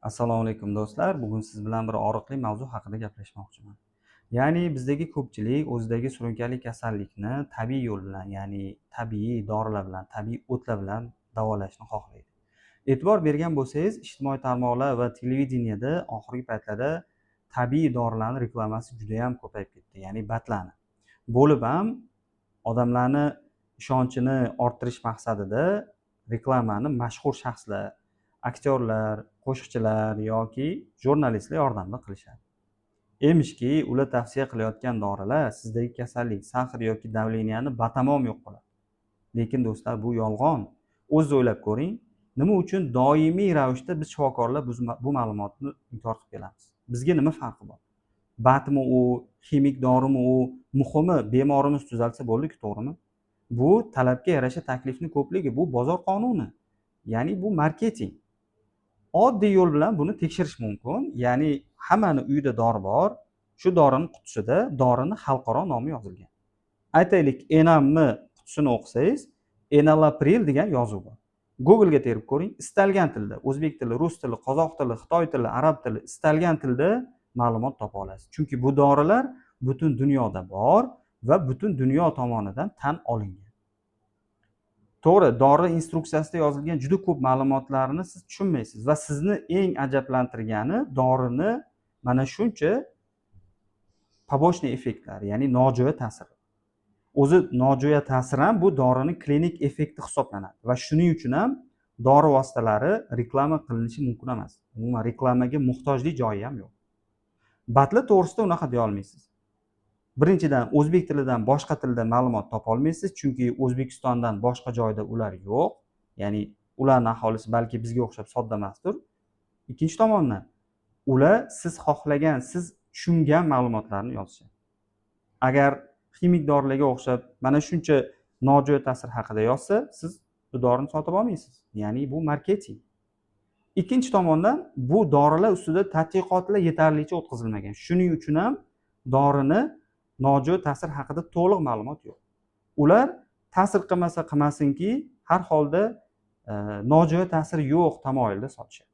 Assalomu alaykum do'stlar. Bugun siz bilan bir og'riqli mavzu haqida gaplashmoqchiman. Ya'ni bizdagi ko'pchilik o'zidagi surunkali kasallikni tabiiy yo'l bilan, ya'ni tabiiy dorilar bilan, tabiiy o'tlar bilan davolashni xohlaydi. E'tibor bergan bo'lsangiz, ijtimoiy tarmoqlar va televideniyada oxirgi paytlarda tabiiy dorilarning reklamasi juda ham ko'payib ketdi, ya'ni batlarni. Bo'lib ham odamlarni ishonchini orttirish maqsadida reklamani mashhur shaxslar, aktyorlar, qo'shiqchilar yoki jurnalistlar yordamida qilishadi. Emishki, ular tavsiya qilayotgan dorilar sizdagi kasallik, sahr yoki davleniyani batamom yo'q qiladi. Lekin do'stlar, bu yolg'on. O'zingiz o'ylab ko'ring, nima uchun doimiy ravishda biz shifokorlar bu ma'lumotni inkor qilib kelamiz? Bizga nima farqi bor? Batmi u, ximik dorimi u, muhimi bemorimiz tuzalsa bo'ldi-ku, to'g'rimi? Bu talabga yarasha taklifni ko'pligi, bu bozor qonuni. Ya'ni bu marketing. Oddiy yo'l bilan buni tekshirish mumkin. Ya'ni hammani uyida dori bor, shu dorining qutisida dorini xalqaro nomi yozilgan. Aytaylik, Enamni qutisini o'qisangiz, Enalapril degan yozuv bor. Google'ga terib ko'ring, istalgan tilda, o'zbek tili, rus tili, qozoq tili, xitoy tili, arab tili, istalgan tilda ma'lumot topa olasiz. Chunki bu dorilar butun dunyoda bor va butun dunyo tomonidan tan olingan. To'g'ri, dori instruksiyasida yozilgan juda ko'p ma'lumotlarni siz tushunmaysiz va sizni eng ajablantirgani dorini mana shuncha побочный effektlari, ya'ni nojo'ya ta'siri. O'zi nojo'ya ta'sir ham bu dorining klinik effekti hisoblanadi va shuning uchun ham dori vositalari reklama qilinishi mumkin emas. Umuman reklamaga muhtojlik joyi ham yo'q. Batli to'g'risida unaqa deya olmaysiz. Birinchidan, o'zbek tilidan boshqa tilda ma'lumot topa olmaysiz, chunki O'zbekistondan boshqa joyda ular yo'q. Ya'ni ularning aholisi balki bizga o'xshab sodda emasdir. Ikkinchi tomondan, ular siz xohlagan, siz tushungan ma'lumotlarni yozishadi. Agar ximik dorilarga o'xshab mana shuncha nojo'ya ta'sir haqida yozsa, siz bu dorini sotib olmaysiz. Ya'ni bu marketing. Ikkinchi tomondan, bu dorilar ustida tadqiqotlar yetarlicha o'tkazilmagan. Shuning uchun ham dorini nojo'ya ta'sir haqida to'liq ma'lumot yo'q. Ular ta'sir qilmasa qilmasinki, har holda nojo'ya ta'sir yo'q tamoyilda sotishadi.